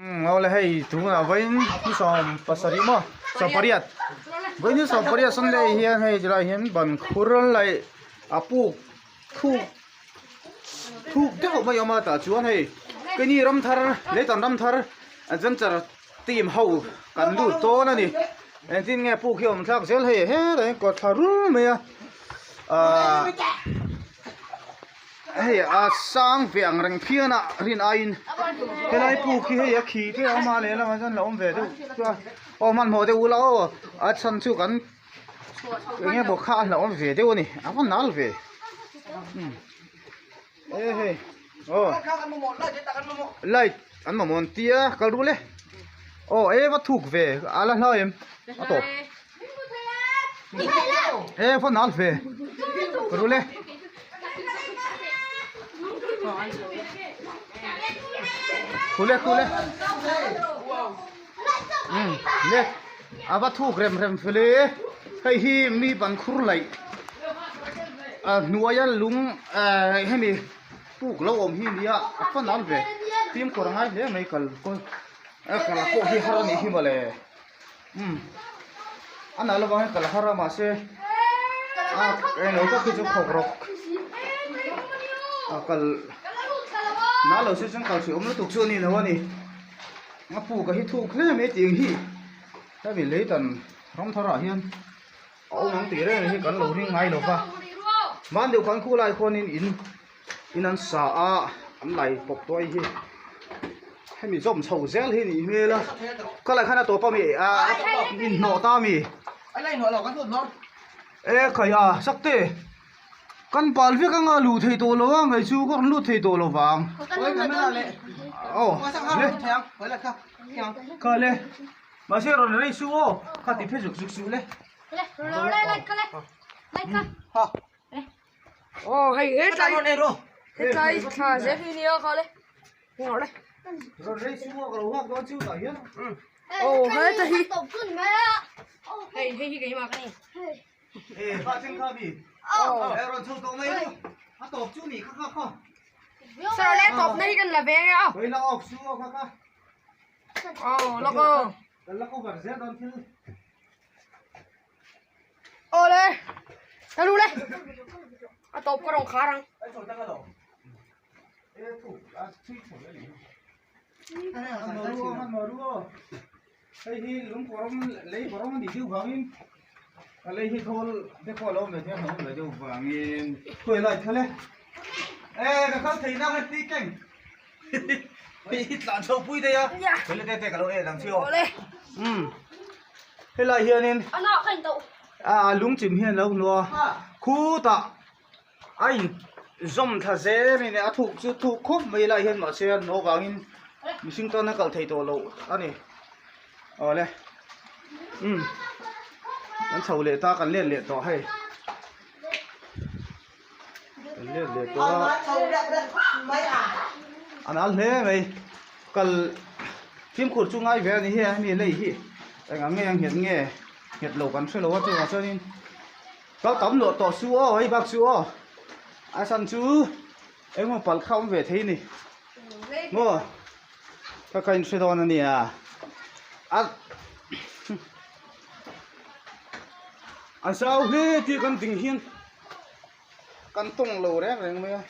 Awle hei tunah vawiin ni 70 maw 18 vawiin ni 18 Sunday hian hei tilai hian ban khur an laih a puk thuk thuk deuh mai a awm a tah chuan hei keini ramthar leitan ramthar adventure team ho kan lut dawn a ni engtin nge puk hi a awm thlak zel hei hetah hian kawt thla rul mai a ahh. Hei a sang ve ang reng phian a rin aiin helai puk hi hei a khi te a awm a lehlamah chuan la awm ve deuh chuan aw hmanhmawh deuh ula aw a chhan chu kan eng emaw kha a hlauhawm ve deuh a ni a va nal ve e hei aw light an mamawh an tia kal ru le aw e va thuk ve a la hlau em a tawp. E va nal ve ru le khule khule um le a va thuk rem rem fele hei hi mi ban khur laih a hnuaia lung eh hemi puk lo awm hi nia a va nal ve fimkhur a ngai hle mai kal a kal pawh hi har a nih hi mawle. Umm a nalh avang hian kal har a mahse a englo tak hi chu khawk rawk a kal nalh lo se chuan kal hrehawm lutuk chu a ni lo a ni a puk a hi thuk hle mai tih hi hemi leitan ram thar ah hian a awm ang tih reng hi kan lo ring ngai lo va hman deuh khan khulai khuanin in. In an sa a an lai pawp tuai hi hemi zawm chho zel hi nih hmel a ka lai khan a tawp a mi a inhnawh ta a mi e khai a sakte kan pal vek anga luh thei tawh lo a ngaih chu ka rawn lut thei tawh lo vang aw le kha le mahse rawn rei suh aw kha ti phe zuk zuk suh le. Aw hei hetlai hetlai thla zel hi nia kha le ngawh le aw heta hi hei hei hi keimah ka ni sir le tawp na hi kan la ve nge aw aw lawk aw Aw le ka lu le a tawp ka rawn khar ang. Hei hi lung kawrawm lei kawrawm a nih deuh vangin a lei hi thawl te pawh a lo awm ve thei a hlauhawm ve deuh vangin khawi lai kha le e ka kal thei nang e ti keng hei hi tlan chho pui daih a hei le te te ka lo en ang chi aw umm. Helai hianin a lungchim hian a lo hnu a khutah a in zawm thla zel a ni a thuk chu thuk khawp mai helai hian mahse a hnawh vangin mihring tan a kal thei tawh loh a ni awle umm kan chho leh ta kan let leh tawh hei kan let leh tawh a a nal hle mai kal fimkhur chu ngai ve a ni hi a hemi lei hi eng ang nge a nghet nge nghet lo kan hre lo a chuvang chuanin kal tam luah tawh su aw hei bak chu aw a chhan chu engemaw palh kha a awm ve thei a ni maw ka ka inhre dawn a nia a An zau hle tih kan ding hian kan tawng lo reng reng mai a.